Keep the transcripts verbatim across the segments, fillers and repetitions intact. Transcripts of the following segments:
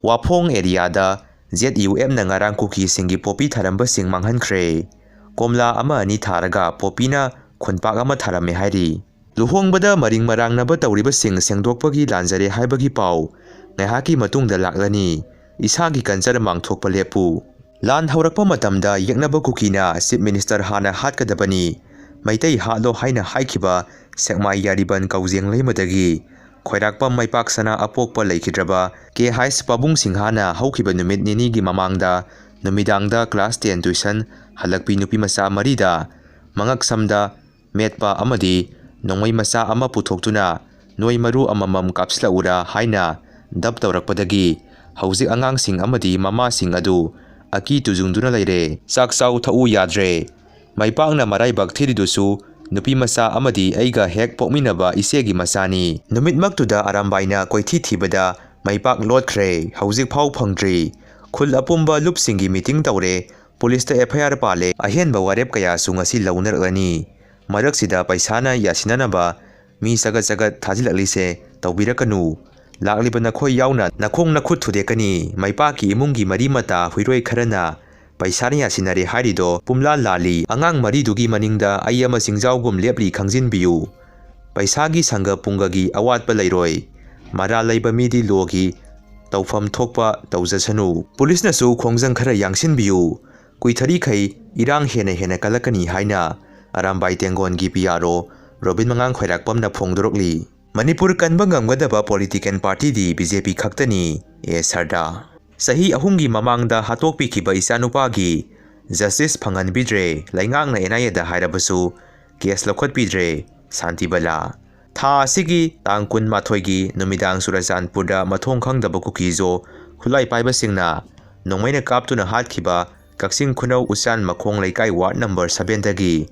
ꯋꯥꯐꯣꯡ ꯑꯦꯔꯤꯌꯥꯗ ZUFꯅ ꯉꯔꯥꯡ ꯀꯨꯀꯤꯁꯤꯡꯒꯤ ꯄꯣꯄꯤ ꯊꯥꯔꯝꯕꯁꯤꯡ ꯃꯥꯡꯍꯟꯈ꯭ꯔꯦ꯫ ꯀꯣꯝꯂꯥ ꯑꯃ ꯑꯅꯤ ꯊꯥꯔꯒ ꯄꯣꯄꯤꯅ ꯈꯨꯟꯄꯥꯛ ꯑꯃ ꯊꯥꯔꯝꯃꯦ ꯍꯥꯏꯔꯤ꯫ ꯂꯨꯍꯣꯡꯕꯗ ꯃꯔꯤꯡ ꯃꯔꯥꯡꯅꯕ ꯇꯧꯔꯤꯕꯁꯤꯡ ꯁꯦꯡꯗꯣꯛꯄꯒꯤ ꯂꯥꯟꯖꯔꯦ ꯍꯥꯏꯕꯒꯤ ꯄꯥꯎ ꯉꯥꯏꯍꯥꯛꯀꯤ ꯃꯇꯨꯡꯗ ꯂꯥꯛꯂꯅꯤ꯫ ꯏꯁꯥꯒꯤ ꯀꯟꯁꯔ ꯃꯥꯡꯊꯣꯛꯄ ꯂꯦꯞꯄꯨ꯫ ꯂꯥꯟ ꯍꯧꯔꯛꯄ ꯃꯇꯝꯗ ꯌꯦꯛꯅꯕ ꯀꯨꯀꯤꯅ ꯆꯤꯐ ꯃꯤꯅꯤꯁꯇꯔ ꯍꯥꯟꯅ ꯍꯥꯠꯀꯗꯕꯅꯤ, ꯃꯩꯇꯩ ꯍꯥꯠꯂꯣ ꯍꯥꯏꯅ ꯍꯥꯏꯈꯤꯕ ꯁꯦꯛꯃꯥꯏ ꯌꯥꯔꯤꯕꯟ ꯀꯧꯖꯦꯡ ꯂꯩꯃꯗꯒꯤ ꯈꯣꯏꯔꯥꯛꯄꯝ ꯃꯩꯄꯥꯛ ꯁꯅꯥ ꯑꯄꯣꯛꯄ ꯂꯩꯈꯤꯗ꯭ꯔꯕ ꯀꯦ ꯍꯥꯏꯁ ꯄꯥꯕꯨꯡ ꯁꯤꯡꯍꯥꯅ ꯍꯧꯈꯤꯕ ꯅꯨꯃꯤꯠ ꯅꯤꯅꯤꯒꯤ ꯃꯃꯥꯡꯗ ꯅꯨꯃꯤꯗꯥꯡꯗ ꯀ꯭ꯂꯥꯁ ꯇꯦꯟ ꯇ꯭ꯌꯨꯁꯟ ꯍꯜꯂꯛꯄꯤ ꯅꯨꯄꯤ ꯃꯆꯥ ꯃꯔꯤꯗ ꯃꯉꯛ ꯁꯝꯗ ꯃꯦꯠꯄ ꯑꯃꯗꯤ ꯅꯣꯡꯃꯩ ꯃꯆꯥ ꯑꯃ ꯄꯨꯊꯣꯛꯇꯨꯅ "ꯅꯣꯏ ꯃꯔꯨ ꯑꯃꯃꯝ ꯀꯥꯞꯁꯤꯜꯂꯛꯎꯔꯥ" ꯍꯥꯏꯅ ꯗꯞ ꯇꯧꯔꯛꯄꯗꯒꯤ ꯍꯧꯖꯤꯛ ꯑꯉꯥꯡꯁꯤꯡ ꯑꯃꯗꯤ ꯃꯃꯥꯁꯤꯡ ꯑꯗꯨ ꯑꯀꯤ ꯇꯨꯖꯨꯡꯗꯨꯅ ꯂꯩꯔꯦ꯫ ꯆꯥꯛ ꯆꯥꯎ ꯊꯛꯎ ꯌꯥꯗ꯭ꯔꯦ꯫ ꯃꯩꯄꯥꯛꯅ ꯃꯔꯥꯏꯕꯛ ꯊꯤꯔꯤꯗꯨꯁꯨ ꯅꯨꯄꯤ ꯃꯆꯥ ꯑꯃꯗꯤ ꯑꯩꯒ ꯍꯦꯛ ꯄꯣꯛꯃꯤꯟꯅꯕ ꯏꯆꯦꯒꯤ ꯃꯆꯥꯅꯤ꯫ ꯅꯨꯃꯤꯠꯃꯛꯇꯨꯗ ꯑꯔꯥꯝꯕꯥꯏꯅ ꯀꯣꯏꯊꯤ ꯊꯤꯕꯗ ꯃꯩꯄꯥꯛ ꯂꯣꯠꯈ꯭ꯔꯦ, ꯍꯧꯖꯤꯛꯐꯥꯎ ꯐꯪꯗ꯭ꯔꯤ꯫ ꯈꯨꯜ ꯑꯄꯨꯝꯕ ꯂꯨꯞꯁꯤꯡꯒꯤ ꯃꯤꯇꯤꯡ ꯇꯧꯔꯦ, ꯄꯨꯂꯤꯁꯇ FIR ꯄꯥꯜꯂꯦ, ꯑꯍꯦꯟꯕ ꯋꯥꯔꯦꯞ ꯀꯌꯥꯁꯨ ꯉꯁꯤ ꯂꯧꯅꯔꯛꯂꯅꯤ꯫ ꯃꯔꯛꯁꯤꯗ ꯄꯩꯁꯥꯅ ꯌꯥꯁꯤꯟꯅꯅꯕ ꯃꯤ ꯆꯒꯠ ꯆꯒꯠ ꯊꯥꯖꯤꯜꯂꯛꯂꯤꯁꯦ ꯇꯧꯕꯤꯔꯛꯀꯅꯨ꯫ ꯂꯥꯛꯂꯤꯕ ꯅꯈꯣꯏ ꯌꯥꯎꯅ ꯅꯈꯣꯡ ꯅꯈꯨꯠ ꯊꯨꯗꯦꯛꯀꯅꯤ꯫ ꯃꯩꯄꯥꯛꯀꯤ ꯏꯃꯨꯡꯒꯤ ꯃꯔꯤ ꯃꯇꯥ ꯍꯨꯏꯔꯣꯏ ꯈꯔꯅ ꯄꯩꯁꯥꯅ ꯌꯥꯁꯤꯟꯅꯔꯦ ꯍꯥꯏꯔꯤꯗꯣ ꯄꯨꯝꯂꯥ ꯂꯥꯜꯂꯤ꯫ ꯑꯉꯥꯡ ꯃꯔꯤꯗꯨꯒꯤ ꯃꯅꯤꯡꯗ ꯑꯩ ꯑꯃ ꯆꯤꯡꯖꯥꯎꯒꯨꯝ ꯂꯦꯞꯂꯤ ꯈꯪꯖꯤꯟꯕꯤꯌꯨ꯫ ꯄꯩꯁꯥꯒꯤ ꯁꯪꯒ ꯄꯨꯡꯒꯒꯤ ꯑꯋꯥꯠꯄ ꯂꯩꯔꯣꯏ꯫ ꯃꯔꯥꯜ ꯂꯩꯕ ꯃꯤꯗꯤ ꯂꯣꯒꯤ ꯇꯧꯐꯝ ꯊꯣꯛꯄ ꯇꯧꯖꯁꯅꯨ꯫ ꯄꯨꯂꯤꯁꯅꯁꯨ ꯈꯣꯡꯖꯪ ꯈꯔ ꯌꯥꯡꯁꯤꯟꯕꯤꯌꯨ꯫ ꯀꯨꯏꯊꯔꯤꯈꯩ ꯏꯔꯥꯡ ꯍꯦꯟꯅ ꯍꯦꯟꯅ ꯀꯜꯂꯛꯀꯅꯤ ꯍꯥꯏꯅ ꯑꯔꯥꯝꯕꯥꯏ ꯇꯦꯡꯒꯣꯟꯒꯤ PRO ꯔꯣꯕꯤꯟ ꯃꯉꯥꯡ ꯈ꯭ꯋꯥꯏꯔꯥꯛꯄꯝꯅ ꯐꯣꯡꯗꯣꯔꯛꯂꯤ꯫ ꯃꯅꯤꯄꯨꯔ ꯀꯟꯕ ꯉꯝꯒꯗꯕ political partyꯗꯤ BJP ꯈꯛꯇꯅꯤ, ꯑꯦ ꯁꯔꯗꯥ꯫ ꯆꯍꯤ ꯑꯍꯨꯝꯒꯤ ꯃꯃꯥꯡꯗ ꯍꯥꯠꯇꯣꯛꯄꯤꯈꯤꯕ ꯏꯆꯥꯅꯨꯄꯥꯒꯤ justice ꯐꯪꯍꯟꯕꯤꯗ꯭ꯔꯦ, ꯂꯩꯉꯥꯛꯅ NIAꯗ ꯍꯥꯏꯔꯕꯁꯨ case ꯂꯧꯈꯠꯄꯤꯗ꯭ꯔꯦ, ꯁꯥꯟꯇꯤꯕꯂꯥ꯫ ꯊꯥ ꯑꯁꯤꯒꯤ ꯇꯥꯡ ꯀꯨꯟꯃꯥꯊꯣꯏꯒꯤ ꯅꯨꯃꯤꯗꯥꯡ ꯆꯨꯔꯆꯥꯟꯄꯨꯔꯗ ꯃꯊꯣꯡ ꯈꯪꯗꯕ ꯀꯨꯀꯤꯖꯣ ꯈꯨꯠꯂꯥꯏ ꯄꯥꯏꯕꯁꯤꯡꯅ ꯅꯣꯡꯃꯩꯅ ꯀꯥꯞꯇꯨꯅ ꯍꯥꯠꯈꯤꯕ ꯀꯛꯆꯤꯡ ꯈꯨꯅꯧ ꯎꯆꯥꯟ ꯃꯈꯣꯡ ꯂꯩꯀꯥꯏ ward number sevenꯗꯒꯤ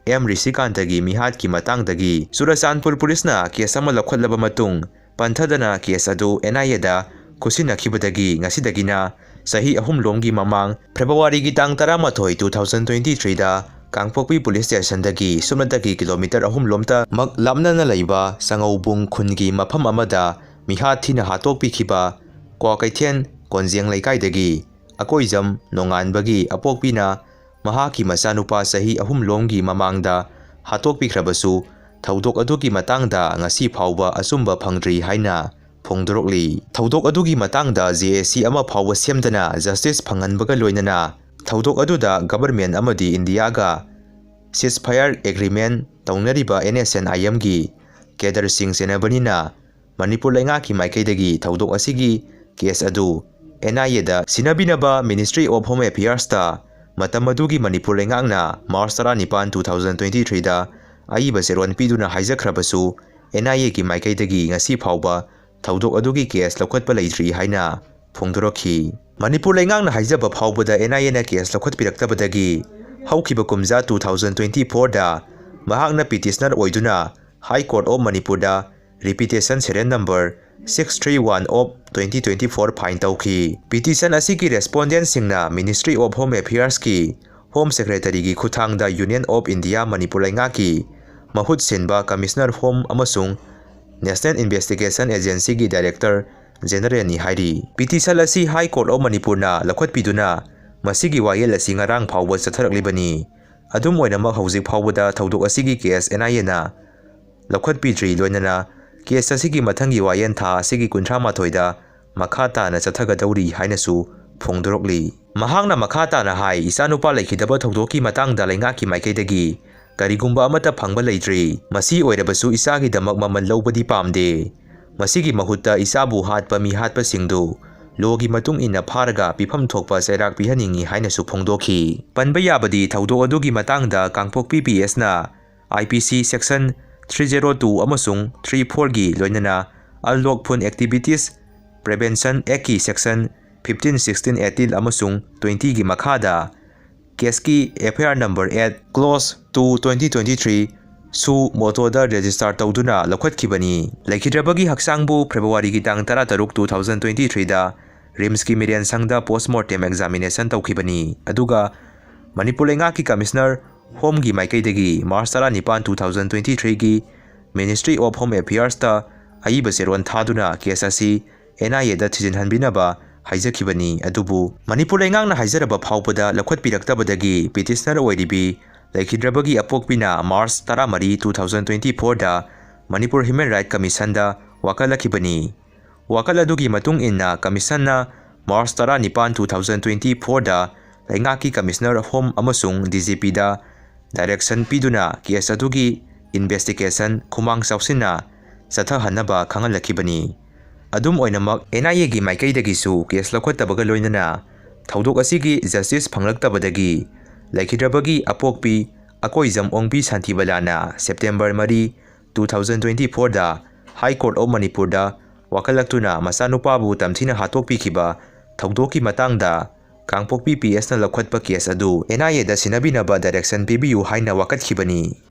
ꯑꯦꯝ ꯔꯤꯁꯤꯀꯥꯟꯇꯒꯤ ꯃꯤꯍꯥꯠꯀꯤ ꯃꯇꯥꯡꯗꯒꯤ ꯆꯨꯔꯆꯥꯟꯄꯨꯔ ꯄꯨꯂꯤꯁꯅ case ꯑꯃ ꯂꯧꯈꯠꯂꯕ ꯃꯇꯨꯡ, ꯄꯟꯊꯗꯅ case ꯑꯗꯨ NIAꯗ ꯈꯨꯠꯁꯤꯟꯅꯈꯤꯕꯗꯒꯤ ꯉꯁꯤꯗꯒꯤꯅ ꯆꯍꯤ ꯑꯍꯨꯝ ꯂꯣꯝꯒꯤ ꯃꯃꯥꯡ Februaryꯒꯤ ꯇꯥꯡ ꯇꯔꯥꯃꯥꯊꯣꯏ, two thousand twenty threeꯗ ꯀꯥꯡꯄꯣꯛꯄꯤ police stationꯗꯒꯤ ꯁꯨꯞꯅꯇꯒꯤ kilometre ꯑꯍꯨꯝ ꯂꯣꯝꯇꯃꯛ ꯂꯥꯞꯅꯅ ꯂꯩꯕ ꯆꯉꯧꯕꯨꯡ ꯈꯨꯟꯒꯤ ꯃꯐꯝ ꯑꯃꯗ ꯃꯤꯍꯥꯠ ꯊꯤꯅ ꯍꯥꯠꯇꯣꯛꯄꯤꯈꯤꯕ ꯀ꯭ꯋꯥꯀꯩꯊꯦꯜ ꯀꯣꯟꯖꯦꯡ ꯂꯩꯀꯥꯏꯗꯒꯤ ꯑꯀꯣꯏꯖꯝ ꯅꯣꯡꯉꯥꯟꯕꯒꯤ ꯑꯄꯣꯛꯄꯤꯅ ꯃꯍꯥꯛꯀꯤ ꯃꯆꯥꯅꯨꯄꯥ ꯆꯍꯤ ꯑꯍꯨꯝ ꯂꯣꯝꯒꯤ ꯃꯃꯥꯡꯗ ꯍꯥꯠꯇꯣꯛꯄꯤꯈ꯭ꯔꯕꯁꯨ, ꯊꯧꯗꯣꯛ ꯑꯗꯨꯒꯤ ꯃꯇꯥꯡꯗ ꯉꯁꯤ ꯐꯥꯎꯕ ꯑꯆꯨꯝꯕ ꯐꯪꯗ꯭ꯔꯤ ꯍꯥꯏꯅ ꯐꯣꯡꯗꯣꯔꯛꯂꯤ꯫ ꯊꯧꯗꯣꯛ ꯑꯗꯨꯒꯤ ꯃꯇꯥꯡꯗ ꯖꯦ ꯑꯦ ꯁꯤ ꯑꯃ ꯐꯥꯎꯕ ꯁꯦꯝꯗꯅ justice ꯐꯪꯍꯟꯕꯒ ꯂꯣꯏꯅꯅ ꯊꯧꯗꯣꯛ ꯑꯗꯨꯗ government ꯑꯃꯗꯤ ꯏꯟꯗꯤꯌꯥꯒ ceasefire agreement ꯇꯧꯅꯔꯤꯕ ꯑꯦꯟ ꯑꯦꯁ ꯑꯦꯟ ꯑꯥꯏ ꯑꯦꯝꯒꯤ cadreꯁꯤꯡ ꯆꯦꯟꯅꯕꯅꯤꯅ ꯃꯅꯤꯄꯨꯔ ꯂꯩꯉꯥꯛꯀꯤ ꯃꯥꯏꯀꯩꯗꯒꯤ ꯊꯧꯗꯣꯛ ꯑꯁꯤꯒꯤ case ꯑꯗꯨ ꯑꯦꯟ ꯑꯥꯏ ꯑꯦꯗ ꯁꯤꯟꯅꯕꯤꯅꯕ Ministry of Home Affairsꯇ ꯃꯇꯝ ꯑꯗꯨꯒꯤ ꯃꯅꯤꯄꯨꯔ ꯂꯩꯉꯥꯛꯅ March ꯇꯔꯥꯅꯤꯄꯥꯟ, two thousand twenty threeꯗ ꯑꯏꯕ ꯆꯦꯔꯣꯟ ꯄꯤꯗꯨꯅ ꯍꯥꯏꯖꯈ꯭ꯔꯕꯁꯨ, ꯑꯦꯟ ꯑꯥꯏ ꯑꯦꯒꯤ ꯃꯥꯏꯀꯩꯗꯒꯤ ꯉꯁꯤ ꯐꯥꯎꯕ ꯊꯧꯗꯣꯛ ꯑꯗꯨꯒꯤ case ꯂꯧꯈꯠꯄ ꯂꯩꯇ꯭ꯔꯤ ꯍꯥꯏꯅ ꯐꯣꯡꯗꯣꯔꯛꯈꯤ꯫ ꯃꯅꯤꯄꯨꯔ ꯂꯩꯉꯥꯛꯅ ꯍꯥꯏꯖꯕ ꯐꯥꯎꯕꯗ ꯑꯦꯟ ꯑꯥꯏ ꯑꯦꯅ case ꯂꯧꯈꯠꯄꯤꯔꯛꯇꯕꯗꯒꯤ ꯍꯧꯈꯤꯕ ꯀꯨꯝꯖꯥ two thousand twenty fourꯗ ꯃꯍꯥꯛꯅ petitioner ꯑꯣꯏꯗꯨꯅ High Court of ꯃꯅꯤꯄꯨꯔꯗ repetition serial number six three one of twenty twenty four file ꯇꯧꯈꯤ꯫ Petition ꯑꯁꯤꯒꯤ respondentꯁꯤꯡꯅ Ministry of Home Affairsꯀꯤ Home Secretaryꯒꯤ ꯈꯨꯠꯊꯥꯡꯗ Union of India ꯃꯅꯤꯄꯨꯔ ꯂꯩꯉꯥꯛꯀꯤ ꯃꯍꯨꯠ ꯁꯤꯟꯕ Commissioner Home ꯑꯃꯁꯨꯡ National Investigation Agencyꯒꯤ Director Generalꯅꯤ ꯍꯥꯏꯔꯤ꯫ Petition ꯑꯁꯤ High Court of ꯃꯅꯤꯄꯨꯔꯅ ꯂꯧꯈꯠꯄꯤꯗꯨꯅ ꯃꯁꯤꯒꯤ ꯋꯥꯌꯦꯜ ꯑꯁꯤ ꯉꯔꯥꯡ ꯐꯥꯎꯕ ꯆꯠꯊꯔꯛꯂꯤꯕꯅꯤ꯫ ꯑꯗꯨꯝ ꯑꯣꯏꯅꯃꯛ, ꯍꯧꯖꯤꯛ ꯐꯥꯎꯕꯗ ꯊꯧꯗꯣꯛ ꯑꯁꯤꯒꯤ case ꯑꯦꯟ ꯑꯥꯏ ꯑꯦꯅ ꯂꯧꯈꯠꯄꯤꯗ꯭ꯔꯤ, ꯂꯣꯏꯅꯅ case ꯑꯁꯤꯒꯤ ꯃꯊꯪꯒꯤ ꯋꯥꯌꯦꯜ ꯊꯥ ꯑꯁꯤꯒꯤ ꯀꯨꯟꯊ꯭ꯔꯥ ꯃꯥꯊꯣꯏꯗ ꯃꯈꯥ ꯇꯥꯅ ꯆꯠꯊꯒꯗꯧꯔꯤ ꯍꯥꯏꯅꯁꯨ ꯐꯣꯡꯗꯣꯔꯛꯂꯤ꯫ ꯃꯍꯥꯛꯅ ꯃꯈꯥ ꯇꯥꯅ ꯍꯥꯏ, ꯏꯆꯥꯅꯨꯄꯥ ꯂꯩꯈꯤꯗꯕ ꯊꯧꯗꯣꯛꯀꯤ ꯃꯇꯥꯡꯗ ꯂꯩꯉꯥꯛꯀꯤ ꯃꯥꯏꯀꯩꯗꯒꯤ ꯀꯔꯤꯒꯨꯝꯕ ꯑꯃꯠꯇ ꯐꯪꯕ ꯂꯩꯇ꯭ꯔꯤ꯫ ꯃꯁꯤ ꯑꯣꯏꯔꯕꯁꯨ ꯏꯆꯥꯒꯤꯗꯃꯛ ꯃꯃꯜ ꯂꯧꯕꯗꯤ ꯄꯥꯝꯗꯦ꯫ ꯃꯁꯤꯒꯤ ꯃꯍꯨꯠꯇ ꯏꯆꯥꯕꯨ ꯍꯥꯠꯄ ꯃꯤꯍꯥꯠꯄꯁꯤꯡꯗꯨ lawꯒꯤ ꯃꯇꯨꯡ ꯏꯟꯅ ꯐꯥꯔꯒ ꯄꯤꯐꯝ ꯊꯣꯛꯄ ꯆꯩꯔꯥꯛ ꯄꯤꯍꯟꯅꯤꯡꯏ ꯍꯥꯏꯅꯁꯨ ꯐꯣꯡꯗꯣꯛꯈꯤ꯫ ꯄꯟꯕ ꯌꯥꯕꯗꯤ, ꯊꯧꯗꯣꯛ ꯑꯗꯨꯒꯤ ꯃꯇꯥꯡꯗ ꯀꯥꯡꯄꯣꯛꯄꯤ ꯄꯤ ꯑꯦꯁꯅ ꯑꯥꯏ ꯄꯤ ꯁꯤ section three zero two ꯑꯃꯁꯨꯡ three fourꯒꯤ ꯂꯣꯏꯅꯅ Unlawful Activities Prevention Actꯀꯤ section fifteen, sixteen, eighteen ꯑꯃꯁꯨꯡ twentyꯒꯤ ꯃꯈꯥꯗ caseꯀꯤ F I R number eight, clause two, twenty twenty three suo motoꯗ register ꯇꯧꯗꯨꯅ ꯂꯧꯈꯠꯈꯤꯕꯅꯤ꯫ ꯂꯩꯈꯤꯗ꯭ꯔꯕꯒꯤ ꯍꯛꯆꯥꯡꯕꯨ Februaryꯒꯤ ꯇꯥꯡ ꯇꯔꯥꯇꯔꯨꯛ, two thousand twenty threeꯗ RIMSꯀꯤ ꯃꯤꯔꯦꯟ ꯁꯪꯗ postmortem examination ꯇꯧꯈꯤꯕꯅꯤ꯫ ꯑꯗꯨꯒ ꯃꯅꯤꯄꯨꯔ ꯂꯩꯉꯥꯛꯀꯤ Commissioner Homeꯒꯤ ꯃꯥꯏꯀꯩꯗꯒꯤ March ꯇꯔꯥꯅꯤꯄꯥꯟ, two thousand twenty threeꯒꯤ Ministry of Home Affairsꯇ ꯑꯏꯕ ꯆꯦꯔꯣꯟ ꯊꯥꯗꯨꯅ case ꯑꯁꯤ NIAꯗ ꯊꯤꯖꯤꯟꯍꯟꯕꯤꯅꯕ ꯍꯥꯏꯖꯈꯤꯕꯅꯤ꯫ ꯑꯗꯨꯕꯨ ꯃꯅꯤꯄꯨꯔ ꯂꯩꯉꯥꯛꯅ ꯍꯥꯏꯖꯔꯕ ꯐꯥꯎꯕꯗ ꯂꯧꯈꯠꯄꯤꯔꯛꯇꯕꯗꯒꯤ petitioner ꯑꯣꯏꯔꯤꯕꯤ ꯂꯩꯈꯤꯗ꯭ꯔꯕꯒꯤ ꯑꯄꯣꯛꯄꯤꯅ March ꯇꯔꯥꯃꯔꯤ, two thousand twenty fourꯗ Manipur Human Rights Commissionꯗ ꯋꯥꯀꯠꯂꯛꯈꯤꯕꯅꯤ꯫ ꯋꯥꯀꯠ ꯑꯗꯨꯒꯤ ꯃꯇꯨꯡ ꯏꯟꯅ Commissionꯅ March ꯇꯔꯥꯅꯤꯄꯥꯟ, two thousand twenty fourꯗ ꯂꯩꯉꯥꯛꯀꯤ Commissioner of Home ꯑꯃꯁꯨꯡ DGPꯗ direction ꯄꯤꯗꯨꯅ case ꯑꯗꯨꯒꯤ investigation ꯈꯨꯃꯥꯡ ꯆꯥꯎꯁꯤꯟꯅ ꯆꯠꯊꯍꯟꯅꯕ ꯈꯪꯍꯜꯂꯛꯈꯤꯕꯅꯤ꯫ ꯑꯗꯨꯝ ꯑꯣꯏꯅꯃꯛ, NIAꯒꯤ ꯃꯥꯏꯀꯩꯗꯒꯤꯁꯨ case ꯂꯧꯈꯠꯇꯕꯒ ꯂꯣꯏꯅꯅ ꯊꯧꯗꯣꯛ ꯑꯁꯤꯒꯤ justice ꯐꯪꯂꯛꯇꯕꯗꯒꯤ ꯂꯩꯈꯤꯗ꯭ꯔꯕꯒꯤ ꯑꯄꯣꯛꯄꯤ ꯑꯀꯣꯏꯖꯝ ꯑꯣꯡꯕꯤ ꯁꯥꯟꯇꯤꯕꯂꯥꯅ September ꯃꯔꯤ, two thousand twenty fourꯗ High Court of ꯃꯅꯤꯄꯨꯔꯗ ꯋꯥꯀꯠꯂꯛꯇꯨꯅ ꯃꯆꯥꯅꯨꯄꯥꯕꯨ ꯇꯝꯊꯤꯅ ꯍꯥꯠꯇꯣꯛꯄꯤꯈꯤꯕ ꯊꯧꯗꯣꯛꯀꯤ ꯃꯇꯥꯡꯗ ꯀꯥꯡꯄꯣꯛꯄꯤ PSꯅ ꯂꯧꯈꯠꯄ case ꯑꯗꯨ NIAꯗ ꯁꯤꯟꯅꯕꯤꯅꯕ direction ꯄꯤꯕꯤꯌꯨ ꯍꯥꯏꯅ ꯋꯥꯀꯠꯈꯤꯕꯅꯤ꯫